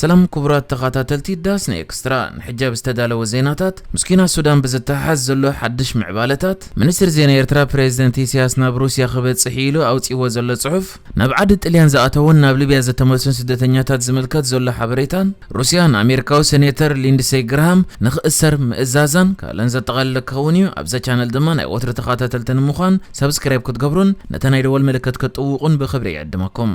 ሰላም ክቡራት ተኸታተልቲ ዳስና ኤክስትራ፣ ንሕጂ ኣብ ዝተዳለወ ዜናታት፣ ምስ ኲናት ሱዳን ብዝተሓሓዝ ዘሎ ሓድሽ ምዕባለታት፣ ሚኒስትሪ ዜና ኤርትራ ፕሬዚደንት ኢሳያስ ናብ ሩስያ ክበጽሕ ኢሉ ኣውጺእዎ ዘሎ ጽሑፍ፣ ናብ ዓዲ ጥልያን ዝኣተውን ናብ ሊብያ ዝተመልሱን ስደተኛታት ዝምልከት ዘሎ ሓበሬታን፣ ሩስያ ንኣሜሪካዊ ሴኔተር ሊንድሴይ ግርሃም ንኽእሰር ምእዛዛን ካልእን ዘጠቓልል ክኸውን እዩ። ኣብዛ ቻነል ድማ ናይ ወትሩ ተኸታተልቲ ንምዃን ሳብስክራይብ ክትገብሩን ነታ ናይ ደወል ምልክት ክትጥውቑን ብኽብሪ ይዕድመኩም።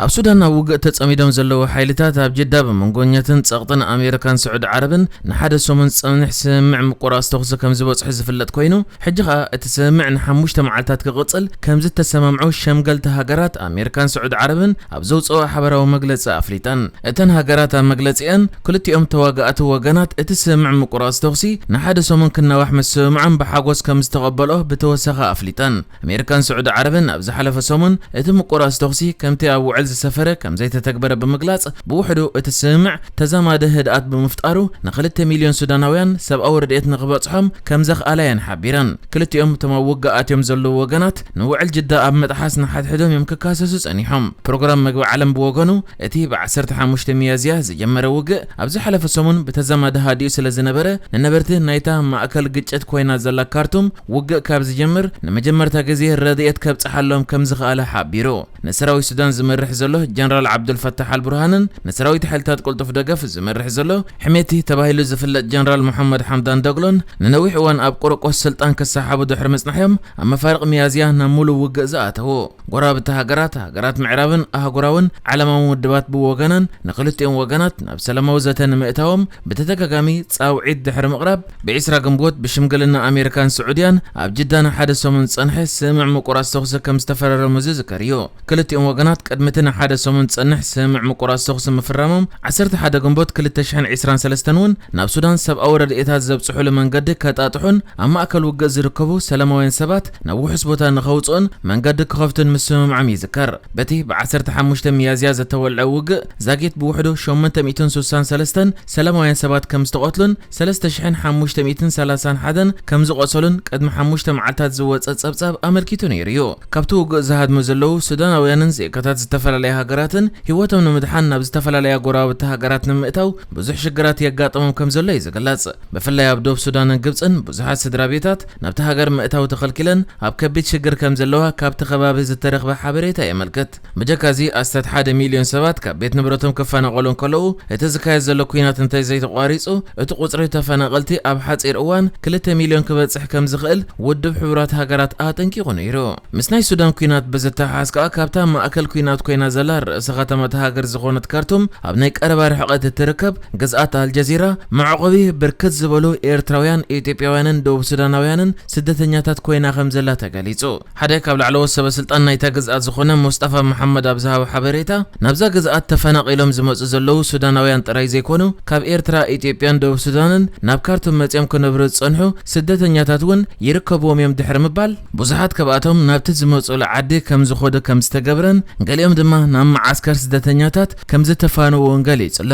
ኣብ ሱዳን ኣብ ውግእ ተጸሚዶም ዘለዉ ሓይልታት ኣብ ጅዳ ብመንጎኛትን ጸቕጥን ኣሜሪካን ስዑዲ ዓረብን ንሓደ ሰሙን ዝጸንሕ ስምምዕ ምቁራጽ ተኹሲ ከም ዝበጽሑ ዝፍለጥ ኮይኑ፣ ሕጂ ኸኣ እቲ ስምምዕ ንሓሙሽተ መዓልታት ክቕጽል ከም ዝተሰማምዑ ሸምገልቲ ሃገራት ኣሜሪካን ስዑዲ ዓረብን ኣብ ዘውጽኦ ሓበራዊ መግለጺ ኣፍሊጠን። እተን ሃገራት ኣብ መግለጺአን፣ ክልቲኦም ተዋጋእቲ ወገናት እቲ ስምምዕ ምቁራጽ ተኹሲ ንሓደ ሰሙን ክናዋሕ ምስምዖም ብሓጎስ ከም ዝተቐበልኦ ብተወሳኺ ኣፍሊጠን። ኣሜሪካን ስዑዲ ዓረብን ኣብ ዝሓለፈ ሰሙን እቲ ምቁራጽ ተኹሲ ከምቲ ኣብ ውዕል ዝሰፈረ ከም ዘይተተግበረ ብምግላጽ፣ ብውሕዱ እቲ ስምምዕ ተዛማዲ ህድኣት ብምፍጣሩ ንክልተ ሚልዮን ሱዳናውያን ሰብኣዊ ረድኤት ንኽበጽሖም ከም ዘኽኣላ እየን ሓቢረን። ክልቲኦም እቶም ኣብ ውግእ ኣትዮም ዘለዉ ወገናት ንውዕል ጅዳ ኣብ ምጥሓስ ንሓድሕዶም እዮም ክካሰሱ ጸኒሖም። ፕሮግራም መግቢ ዓለም ብወገኑ እቲ ብ ዓሰርተ ሓሙሽተ ሚያዝያ ዝጀመረ ውግእ ኣብ ዝሓለፈ ሰሙን ብተዛማዲ ሃዲኡ ስለ ዝነበረ፣ ንነበርቲ ናይታ ማእከል ግጭት ኮይና ዘላ ካርቱም ውግእ ካብ ዝጀምር ንመጀመርታ ግዜ ረድኤት ከብጽሓሎም ከም ዝኸኣለ ሓቢሩ። ንሰራዊት ሱዳን ዝመርሕ ዘሎ ጀነራል ዓብዱልፈታሕ ኣልቡርሃንን ንሰራዊት ሓይልታት ቅልጡፍ ደገፍ ዝመርሕ ዘሎ ሕሜቲ ተባሂሉ ዝፍለጥ ጀነራል መሐመድ ሓምዳን ደግሎን ንነዊሕ እዋን ኣብ ቆረቆስ ስልጣን ክሰሓቡ ድሕሪ ምጽናሕዮም ኣብ መፋርቕ ሚያዝያ ናብ ሙሉእ ውግእ ዝኣተዉ። ጎረባብቲ ሃገራት፣ ሃገራት ምዕራብን ኣህጉራውን ዓለማውን ውድባት ብወገነን ንክልቲኦም ወገናት ናብ ሰላማዊ ዘተ ንምእታዎም ብተደጋጋሚ ጻውዒት ድሕሪ ምቕራብ፣ ብዒስራ ግንቦት ብሽምግልና ኣሜሪካን ስዑድያን ኣብ ጅዳ ንሓደ ሰሙን ዝጸንሐ ስምምዕ ምቁራጽ ተኹሲ ከም ዝተፈራረሙ ዝዝከር እዩ። ክልቲኦም ወገናት ቅድሚ እቲ ንሓደ ሰሙን ዝጸንሕ ስምምዕ ምቁራጽ ተኹሲ ምፍራሞም፣ ዓሰርተ ሓደ ግንቦት ክልተ ሽሕን ዕስራን ሰለስተን እውን ናብ ሱዳን ሰብኣዊ ረድኤታት ዘብጽሑሉ መንገዲ ከጣጥሑን ኣብ ማእከል ውግእ ዝርከቡ ሰላማውያን ሰባት ናብ ውሑስ ቦታ ንኸውጽኡን መንገዲ ክኸፍቱን ምስምምዖም ይዝከር። በቲ ብ ዓሰርተ ሓሙሽተ ሚያዝያ ዝተወልዐ ውግእ ዛጊት ብውሕዱ ሸሞንተ ሚእትን ስሳን ሰለስተን ሰላማውያን ሰባት ከም ዝተቐትሉን ሰለስተ ሽሕን ሓሙሽተ ሚእትን ሰላሳን ሓደን ከም ዝቖሰሉን ቅድሚ ሓሙሽተ መዓልታት ዝወጸ ጸብጻብ ኣመልኪቱ ነይሩ እዩ። ካብቲ ውግእ ዝሃድሙ ዘለዉ ሱዳናውያንን ዜጋታት ዝተፈላለያ ሃገራትን ህይወቶም ንምድሓን ናብ ዝተፈላለያ ጎረባብቲ ሃገራት ንምእታው ብዙሕ ሽግራት የጋጥሞም ከም ዘሎ እዩ ዝግለጽ። ብፍላይ ኣብ ዶብ ሱዳንን ግብጽን ብዙሓት ስድራ ቤታት ናብቲ ሃገር ምእታው ተኸልኪለን ኣብ ከቢድ ሽግር ከም ዘለዋ ካብቲ ከባቢ ዝተረኽበ ሓበሬታ የመልክት። ብጀካ እዚ ኣስታት ሓደ ሚልዮን ሰባት ካብ ቤት ንብረቶም ክፈናቐሉ እንከለዉ፣ እቲ ዝካየድ ዘሎ ኲናት እንተዘይተቋሪጹ፣ እቲ ቁጽሪ ተፈናቐልቲ ኣብ ሓጺር እዋን ክልተ ሚልዮን ክበጽሕ ከም ዝኽእል ውድብ ሕቡራት ሃገራት ኣጠንቂቑ ነይሩ። ምስ ናይ ሱዳን ኲናት ብዝተሓሓዝ ከኣ፣ ካብታ ማእከል ኲናት ኮይና ዘላ ርእሰ ከተማ እታ ሃገር ዝኾነት ካርቱም ኣብ ናይ ቀረባ ርሕቀት እትርከብ ግዝኣት ኣልጀዚራ መዕቆቢ ብርክት ዝበሉ ኤርትራውያን፣ ኢትዮጵያውያንን ደቡብ ሱዳናውያንን ስደተኛታት ኮይና ከም ዘላ ተገሊጹ። ሓደ ካብ ላዕለዎት ሰበ ስልጣን ናይታ ግዝኣት ዝኾነ ሙስጠፋ መሓመድ ኣብ ዝሃቦ ሓበሬታ፣ ናብዛ ግዝኣት ተፈናቒሎም ዝመጹ ዘለዉ ሱዳናውያን ጥራይ ዘይኮኑ፣ ካብ ኤርትራ፣ ኢትዮጵያን ደቡብ ሱዳንን ናብ ካርቱም መጺኦም ክነብሩ ዝጸንሑ ስደተኛታት እውን ይርከብዎም እዮም ድሕሪ ምባል፣ ብዙሓት ካብኣቶም ናብቲ ዝመጹሉ ዓዲ ከም ዝኸዱ ከም ዝተገብረን፣ ገሊኦም ድማ ናብ መዓስከር ስደተኛታት ከም ዝተፋነዉ እውን ገሊጹ ኣሎ።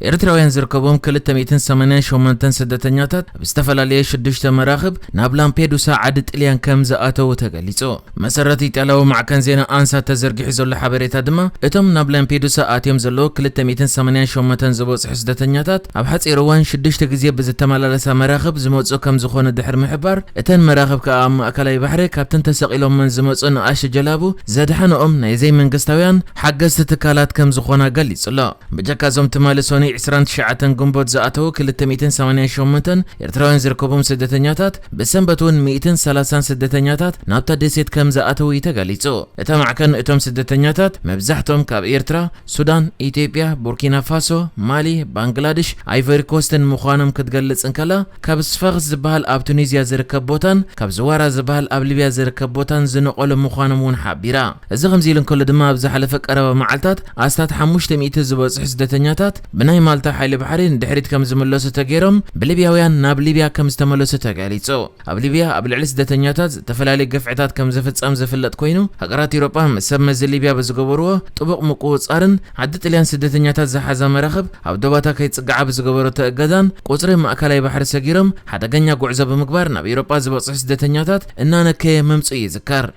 ኤርትራውያን ዝርከብዎም ክልተ ሚእትን ሰማንያን ሸሞንተን ስደተኛታት ኣብ ዝተፈላለየ ሽዱሽተ መራኽብ ናብ ላምፔዱሳ ዓዲ ጥልያን ከም ዝኣተዉ ተገሊጹ። መሰረት ኢጣልያዊ ማዕከን ዜና ኣንሳ ተዘርጊሑ ዘሎ ሓበሬታ ድማ፣ እቶም ናብ ላምፔዱሳ ኣትዮም ዘለዉ ክልተ ሚእትን ሰማንያን ሸሞንተን ዝበጽሑ ስደተኛታት ኣብ ሓጺር እዋን ሽዱሽተ ግዜ ብዝተመላለሳ መራኽብ ዝመጹ ከም ዝኾኑ ድሕሪ ምሕባር፣ እተን መራኽብ ከኣ ኣብ ማእከላይ ባሕሪ ካብተን ተሰቒሎመን ዝመጹ ንኣሽቱ ጀላቡ ዘድሓነኦም ናይ ዘይመንግስታውያን ሓገዝቲ ትካላት ከም ዝኾና ገሊጹ ኣሎ። ብጀካ እዞም ትማሊ ሰኑይ ዕስራን ትሽዓተን ግንቦት ዝኣተዉ ክልተ ሚእትን ሰማንያን ሸሞንተን ኤርትራውያን ዝርከቦም ስደተኛታት፣ ብሰንበት እውን ሚእትን ሰላሳን ስደተኛታት ናብታ ደሴት ከም ዝኣተዉ እዩ ተገሊጹ። እታ ማዕከን እቶም ስደተኛታት መብዛሕትኦም ካብ ኤርትራ፣ ሱዳን፣ ኢትዮጵያ፣ ቡርኪና ፋሶ፣ ማሊ፣ ባንግላድሽ፣ ኣይቨሪ ኮስትን ምዃኖም ክትገልጽ እንከላ፣ ካብ ስፋክስ ዝበሃል ኣብ ቱኒዝያ ዝርከብ ቦታን ካብ ዝዋራ ዝበሃል ኣብ ሊብያ ዝርከብ ቦታን ዝነቐሉ ምዃኖም እውን ሓቢራ። እዚ ከምዚ ኢሉ እንከሎ ድማ፣ ኣብ ዝሓለፈ ቀረባ መዓልታት ኣስታት ሓሙሽተ ሚእቲ ዝበጽሑ ስደተኛታት ብናይ ማልታ ሓይሊ ባሕሪ ንድሕሪት ከም ዝምለሱ ተገይሮም፣ ብሊብያውያን ናብ ሊብያ ከም ዝተመለሱ ተገሊጹ። ኣብ ሊብያ ኣብ ልዕሊ ስደተኛታት ዝተፈላለዩ ግፍዕታት ከም ዝፍጸም ዝፍለጥ ኮይኑ፣ ሃገራት ኤውሮጳ ምስ ሰብ መዚ ሊብያ ብዝገበርዎ ጥቡቕ ምቁጽጻርን ዓዲ ጥልያን ስደተኛታት ዝሓዛ መራኽብ ኣብ ዶባታ ከይጽግዓ ብዝገበረቶ እገዳን ቁጽሪ ማእከላይ ባሕሪ ሰጊሮም ሓደገኛ ጉዕዞ ብምግባር ናብ ኤውሮጳ ዝበጽሑ ስደተኛታት እናነከየ ምምጽኡ ይዝከር።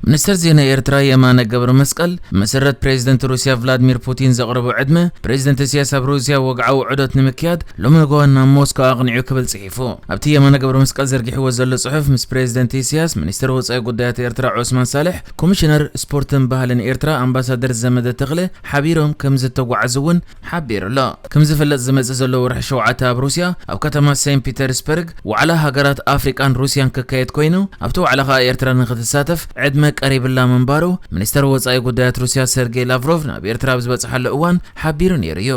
ሚኒስተር ዜና ኤርትራ የማነ ገብረ መስቀል፣ መሰረት ፕሬዚደንት ሩስያ ቭላድሚር ፑቲን ዘቕረቦ ዕድመ፣ ፕሬዚደንት ኢሳያስ ኣብ ሩስያ ወግዓዊ ዑደት ንምክያድ ሎሚ ንግሆ ናብ ሞስኮ ኣቕኒዑ ክብል ጽሒፉ። ኣብቲ የማነ ገብረ መስቀል ዘርጊሕዎ ዘሎ ጽሑፍ፣ ምስ ፕሬዚደንት ኢሳያስ፣ ሚኒስተር ወጻኢ ጉዳያት ኤርትራ ዑስማን ሳልሕ፣ ኮሚሽነር ስፖርትን ባህልን ኤርትራ ኣምባሳደር ዘመደ ተኽለ ሓቢሮም ከም ዝተጓዓዙ እውን ሓቢሩ ኣሎ። ከም ዝፍለጥ፣ ዝመጽእ ዘሎ ወርሒ ሸውዓተ ኣብ ሩስያ፣ ኣብ ከተማ ሴንት ፒተርስበርግ፣ ዋዕላ ሃገራት ኣፍሪቃን ሩስያን ክካየድ ኮይኑ፣ ኣብቲ ዋዕላ ኸኣ ኤርትራ ንክትሳተፍ ዕድመ ቀሪብላ ምንባሩ፣ ሚኒስተር ወጻኢ ጉዳያት ሩስያ ሰርጌይ ላቭሮቭ ናብ ኤርትራ ኣብ ዝበጽሓሉ እዋን ሓቢሩ ነይሩ እዩ።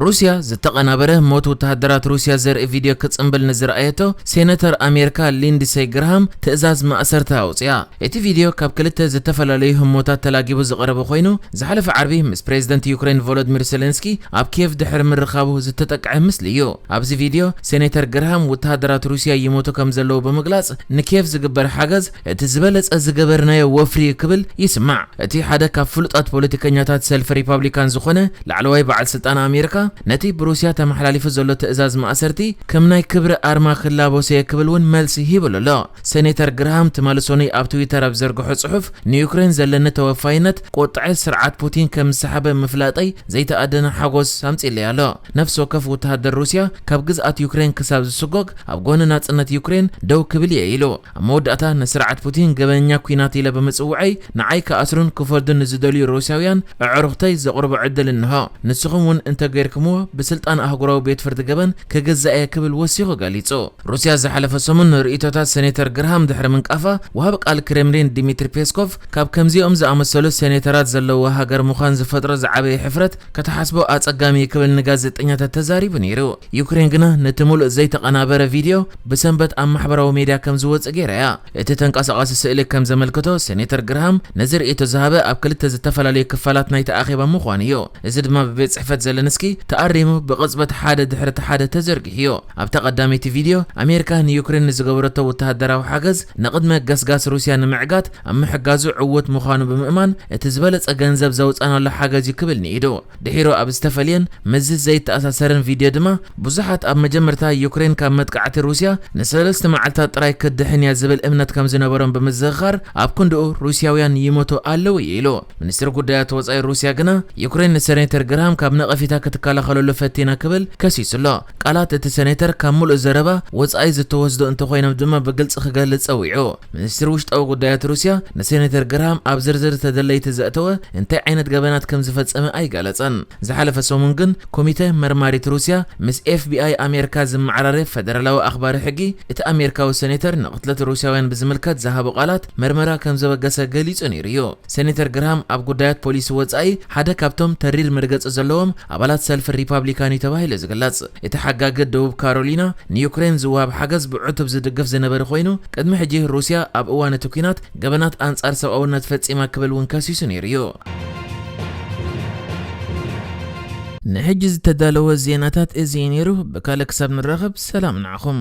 ሩስያ ዝተቐናበረ ሞት ወተሃደራት ሩስያ ዘርኢ ቪድዮ ክጽንብል ንዝረኣየቶ ሴነተር ኣሜሪካ ሊንድሰይ ግርሃም ትእዛዝ ማእሰርቲ ኣውጽያ። እቲ ቪድዮ ካብ ክልተ ዝተፈላለዩ ህሞታት ተላጊቡ ዝቐረበ ኮይኑ፣ ዝሓለፈ ዓርቢ ምስ ፕሬዚደንት ዩክሬን ቮሎዲሚር ዜሌንስኪ ኣብ ኪየቭ ድሕሪ ምርኻቡ ዝተጠቅዐ ምስሊ እዩ። ኣብዚ ቪድዮ፣ ሴኔተር ግርሃም፣ ወተሃደራት ሩስያ ይሞቱ ከም ዘለዉ ብምግላጽ፣ ንኪየቭ ዝግበር ሓገዝ እቲ ዝበለጸ ዝገበርናዮ ወፍሪ እዩ ክብል ይስማዕ። እቲ ሓደ ካብ ፍሉጣት ፖለቲከኛታት ሰልፊ ሪፓብሊካን ዝኾነ ላዕለዋይ በዓል ስልጣን ኣሜሪካ፣ ነቲ ብሩስያ ተመሓላሊፉ ዘሎ ትእዛዝ ማእሰርቲ ከም ናይ ክብሪ ኣርማ ክላበሶ እየ ክብል እውን መልሲ ሂብሉ ኣሎ። ሴኔተር ግርሃም ትማሊ ሰኑይ ኣብ ትዊተር ኣብ ዘርግሖ ጽሑፍ፣ ንዩክሬን ዘለኒ ተወፋይነት ቁጥዐ ስርዓት ፑቲን ከም ዝሰሓበ ምፍላጠይ ዘይተኣደነ ሓጎስ ኣምጺእለይ ኣሎ። ነፍሲ ወከፍ ወተሃደር ሩስያ ካብ ግዝኣት ዩክሬን ክሳብ ዝስጎግ ኣብ ጎኒ ናጽነት ዩክሬን ደው ክብል እየ ኢሉ። ኣብ መወዳእታ ንስርዓት ፑቲን ገበነኛ ኲናት ኢለ ብምጽውዐይ ንዓይ ክኣስሩን ክፈልዱን ንዝደልዩ ሩስያውያን ኣዕሩኽተይ ዘቕርቦ ዕድል እንሆ። ንስኹም እውን እንተገይርኩምዎ ብስልጣን ኣህጉራዊ ቤት ፍርዲ ገበን ክግዛእ እየ ክብል ወሲኹ ገሊጹ። ሩስያ ዝሓለፈ ሰሙን ንርእይቶታት ሴኔተር ግርሃም ድሕሪ ምንቃፋ፣ ወሃቢ ቃል ክሬምሊን ዲሚትሪ ፔስኮቭ ካብ ከምዚኦም ዝኣመሰሉ ሴኔተራት ዘለዎ ሃገር ምዃን ዝፈጥሮ ዝዓበየ ሕፍረት ከተሓስቦ ኣጸጋሚ እዩ ክብል ንጋዜጠኛታት ተዛሪቡ ነይሩ። ዩክሬን ግና ነቲ ምሉእ ዘይተቐናበረ ቪድዮ ብሰንበት ኣብ ማሕበራዊ ሜድያ ከም ዝወጽእ ገይራ እያ። እቲ ተንቀሳቓሲ ስእሊ ከም ዘመልክቶ፣ ሴኔተር ግርሃም ነዚ ርእይቶ ዝሃበ ኣብ ክልተ ዝተፈላለዩ ክፋላት ናይቲ ኣኼባ ምዃኑ እዩ። እዚ ድማ ብቤት ጽሕፈት ዘለንስኪ ተኣሪሙ ብቕጽበት ሓደ ድሕሪ እቲ ሓደ ተዘርጊሑ እዩ። ኣብታ ቀዳመይቲ ቪድዮ፣ ኣሜሪካ ንዩክሬን ንዝገበረቶ ወተሃደራዊ ሓገዝ ንቕድመ ገስጋስ ሩስያ ንምዕጋት ኣብ ምሕጋዙ ዕዉት ምዃኑ ብምእማን፣ እቲ ዝበለጸ ገንዘብ ዘውጻናሉ ሓገዝ እዩ ክብል ንኢዱ። ድሒሩ ኣብ ዝተፈልየን ምስዚ ዘይተኣሳሰርን ቪድዮ ድማ፣ ብዙሓት ኣብ መጀመርታ ዩክሬን ካብ መጥቃዕቲ ሩስያ ንሰለስተ መዓልታት ጥራይ ክትድሕን እያ ዝብል እምነት ከም ዝነበሮም ብምዝኽኻር፣ ኣብ ክንድኡ ሩስያውያን ይሞቱ ኣለዉ እዩ ኢሉ። ሚኒስትሪ ጉዳያት ወጻኢ ሩስያ ግና፣ ዩክሬን ንሴኔተር ግርሃም ካብ ነቐፊታ ክትከላኸለሉ ፈቲና ክብል ከሲሱ ኣሎ። ቃላት እቲ ሴኔተር ካብ ምሉእ ዘረባ ወጻኢ ዝተወስዱ እንተኾይኖም ድማ ብግልጺ ክገልጽ ጸዊዑ። ሚኒስትሪ ውሽጣዊ ጉዳያት ሩስያ ንሴኔተር ግርሃም ኣብ ዝርዝር ተደለይቲ ዘእተወ እንታይ ዓይነት ገበናት ከም ዝፈጸመ ኣይገለጸን። ዝሓለፈ ሰሙን ግን ኮሚተ መርማሪት ሩስያ ምስ ኤፍ ቢ ኣይ ኣሜሪካ ዝመዓራረ ፌደራላዊ ኣኽባሪ ሕጊ እቲ ኣሜሪካዊ ሴኔተር ንቕትለት ሩስያውያን ብዝምልከት ዝሃቦ ቃላት መርመራ ከም ዘበገሰ ገሊጹ ነይሩ እዩ። ሴኔተር ግርሃም ኣብ ጉዳያት ፖሊሲ ወጻኢ ሓደ ካብቶም ተሪር መርገጺ ዘለዎም ኣባላት ሰልፊ ሪፓብሊካን እዩ ተባሂሉ ዝግለጽ። እቲ ሓጋጊ ደቡብ ካሮሊና ንዩክሬን ዝወሃብ ሓገዝ ብዕቱብ ዝድግፍ ዝነበረ ኮይኑ፣ ቅድሚ ሕጂ ሩስያ ኣብ እዋን እቲ ኲናት ገበናት ኣንጻር ሰብኣውነት ፈጺማ ክብል እውን ከሲሱ ነይሩ እዩ። ንሕጂ ዝተዳለወ ዜናታት እዚ እዩ ነይሩ። ብካልእ ክሳብ ንራኸብ ሰላም ንዓኹም።